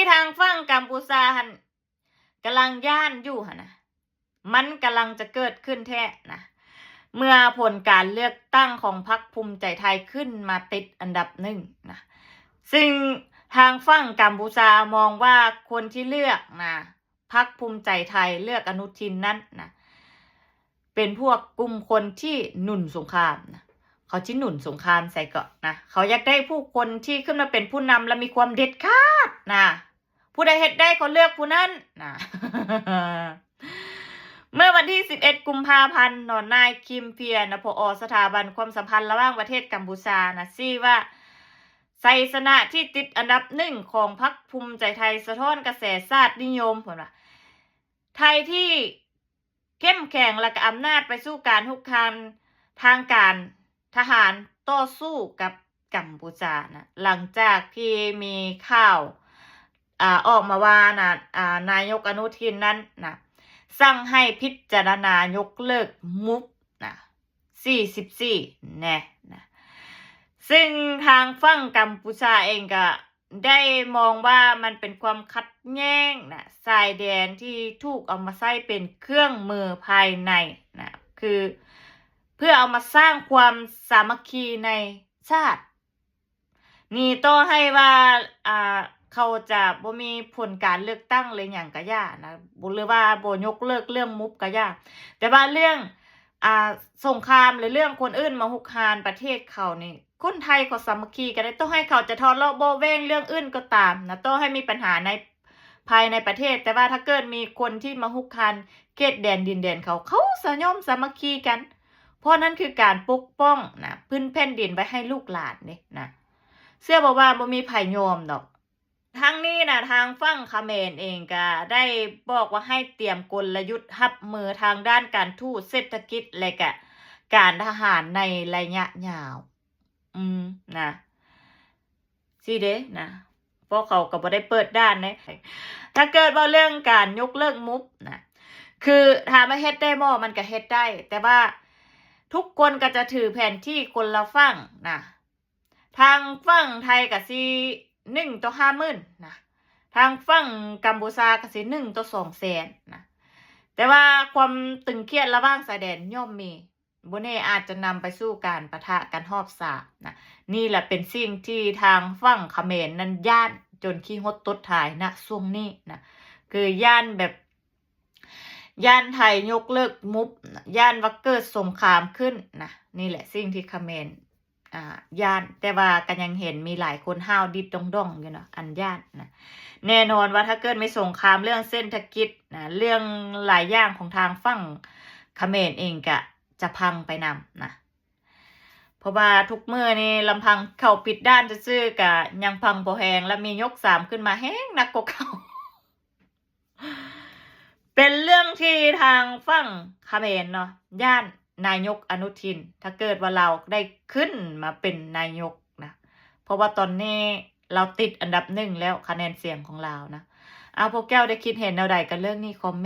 ທາງຝັ່ງກຳປູຊາຫັ້ນກຳລັງຢ້ານຢູ່ຫັ້ນນະ ມັນກຳລັງຈະເກີດຂຶ້ນແທ້ນະ ເມື່ອຜົນການເລືອກຕັ້ງຂອງພັກພູມໃຈໄທຂຶ້ນມາຕິດອັນດັບໜຶ່ງນະ ຊຶ່ງທາງຝັ່ງກຳປູຊາມອງວ່າຄົນທີ່ເລືອກນະ ພັກພູມໃຈໄທເລືອກອະນຸທິນນັ້ນນະ ເປັນພວກກຸ່ມຄົນທີ່ໜູນສົງຄາມນະ ເຂົາຊິໜູນສົງຄາມໃສ່ເກາະນະ ເຂົາຢາກໄດ້ຜູ້ຄົນທີ່ຂຶ້ນມາເປັນຜູ້ນຳ ແລະ ມີຄວາມເດັດຂາດນະ ຜູ້ໃດເຮັດໄດ້ເຂົາເລືອກຜູ້ນັ້ນນະ. ເມື່ອວັນທີສິບເອັດ ກຸມພາພັນເນາະ ນາຍ ຄິມ ເພຍ ນະ ຜອ ສະຖາບັນຄວາມສຳພັນລະຫວ່າງປະເທດກຳປູຊານະ ຊີ້ວ່າ ໄຊຊະນະທີ່ຕິດອັນດັບໜຶ່ງຂອງພັກພູມໃຈໄທ ສະທ້ອນກະແສຊາດນິຍົມ ເພິ່ນວ່າ ໄທທີ່ເຂັ້ມແຂງ ແລະ ກະອຳນາດໄປສູ່ການຮຸກຮານທາງການທະຫານຕໍ່ສູ້ກັບກຳປູຊານະ ຫຼັງຈາກທີ່ມີຂ່າວ ອາ ອອກມາວ່ານະ ອາ ນາຍົກອະນຸທິນນັ້ນນະ ສັ່ງໃຫ້ພິຈາລະນາຍົກເລີກ move ນະ ສີ່ສິບສີ່ ແນ່ນະ ຊຶ່ງທາງຝັ່ງກຳປູຊາເອງກະໄດ້ມອງວ່າມັນເປັນຄວາມຂັດແຍ່ງນະ ຊາຍແດນທີ່ຖືກເອົາມາໃຊ້ເປັນເຄື່ອງມືພາຍໃນນະ ຄືເພື່ອເອົາມາສ້າງຄວາມສາມັກຄີໃນຊາດ ນີ້ ຕໍ່ໃຫ້ວ່າ ອ່າ ເຂົາຈະບໍ່ມີຜົນການເລືອກຕັ້ງ ຫຼື ຫຍັງກະຢ່ານະ ບໍ່ ຫຼືວ່າບໍ່ຍົກເລີກເລື່ອງ move ກະຢ່າ ແຕ່ວ່າເລື່ອງ ອ່າ ສົງຄາມ ຫຼື ເລື່ອງຄົນອື່ນມາຮຸກຮານປະເທດເຂົານີ້ ຄົນໄທເຂົາສາມັກຄີກັນໄດ້ ຕໍ່ໃຫ້ເຂົາຈະທະເລາະເບາະແວ້ງເລື່ອງອື່ນກໍຕາມນະ ຕໍ່ໃຫ້ມີປັນຫາໃນ ພາຍໃນປະເທດ ແຕ່ວ່າຖ້າເກີດມີຄົນທີ່ມາຮຸກຮານເຂດແດນດິນແດນເຂົາ ເຂົາສະ ຍອມສາມັກຄີກັນ ເພາະນັ້ນຄືການປົກປ້ອງນະ ພື້ນແຜ່ນດິນໄວ້ໃຫ້ລູກຫຼານເດ້ນະ ເຊື່ອບໍ່ວ່າບໍ່ມີໃຜຍອມດອກ. ທັງນີ້ນະ ທາງຝັ່ງຂະເໝນເອງກະໄດ້ບອກວ່າໃຫ້ຕຽມກົນລະຍຸດຮັບມືທາງດ້ານການທູດ, ເສດຖະກິດ ແລະ ກະການທະຫານໃນໄລຍະຍາວ ອືມ ນະ ຊີ້ເດ້ນະ ພວກເຂົາກໍບໍ່ໄດ້ເປີດດ່ານເດ້. ຖ້າເກີດເວົ້າເລື່ອງການຍົກເລີກ move ນະ ຄືຖາມວ່າເຮັດໄດ້ບໍ່? ມັນກໍເຮັດໄດ້ ແຕ່ວ່າທຸກຄົນກໍຈະຖືແຜນທີ່ຄົນລະຝັ່ງນະ ທາງຝັ່ງໄທກໍຊິໜຶ່ງຕໍ່ຫ້າໝື່ນນະ ທາງຝັ່ງກຳປູຊາກໍຊິໜຶ່ງຕໍ່ສອງແສນນະ ແຕ່ວ່າຄວາມຕຶງຄຽດລະຫວ່າງຊາຍແດນຍ່ອມມີ ບໍ່ແນ່ອາດຈະນຳໄປສູ່ການປະທະກັນຮອບສາມນະ. ນີ້ລະເປັນສິ່ງທີ່ທາງຝັ່ງຂະເໝນນັ້ນຢ້ານຈົນຂີ້ຫົດຕົດທ້າຍນະຊ່ວງນີ້ນະ ຄືຢ້ານແບບ ຢ້ານໄທຍົກເລີກ move ນະ ຢ້ານວ່າເກີດສົງຄາມຂຶ້ນນະ. ນີ້ແຫຼະສິ່ງທີ່ຂະເໝນ ອ່າ ຢ້ານ ແຕ່ວ່າກໍຍັງເຫັນມີຫຼາຍຄົນຫ້າວດິດດອງໆຢູ່ເນາະ ອັນຢ້ານນະ. ແນ່ນອນວ່າຖ້າເກີດມີສົງຄາມເລື່ອງເສດຖະກິດນະ ເລື່ອງຫຼາຍຢ່າງຂອງທາງຝັ່ງຂະເໝນເອງກະຈະພັງໄປນຳນະ ເພາະວ່າທຸກມື້ນີ້ລຳພັງເຂົາປິດດ່ານຊື່ໆ ກະຍັງພັງບໍ່ແຮງ ແລະ ມີຍົກສາມຂຶ້ນມາແຮງໜັກກວ່າເກົ່າ. ເປັນເລື່ອງທີ່ທາງຝັ່ງຂະເໝນເນາະ ຢ້ານນາຍົກອະນຸທິນ ຖ້າເກີດວ່າລາວໄດ້ຂຶ້ນມາເປັນນາຍົກນະ ເພາະວ່າຕອນນີ້ລາວຕິດອັນດັບໜຶ່ງແລ້ວ ຄະແນນສຽງຂອງລາວນະ. ເອົາ ພວກເຈົ້າໄດ້ຄິດເຫັນແນວໃດກັບເລື່ອງນີ້? ຄອມເມັນ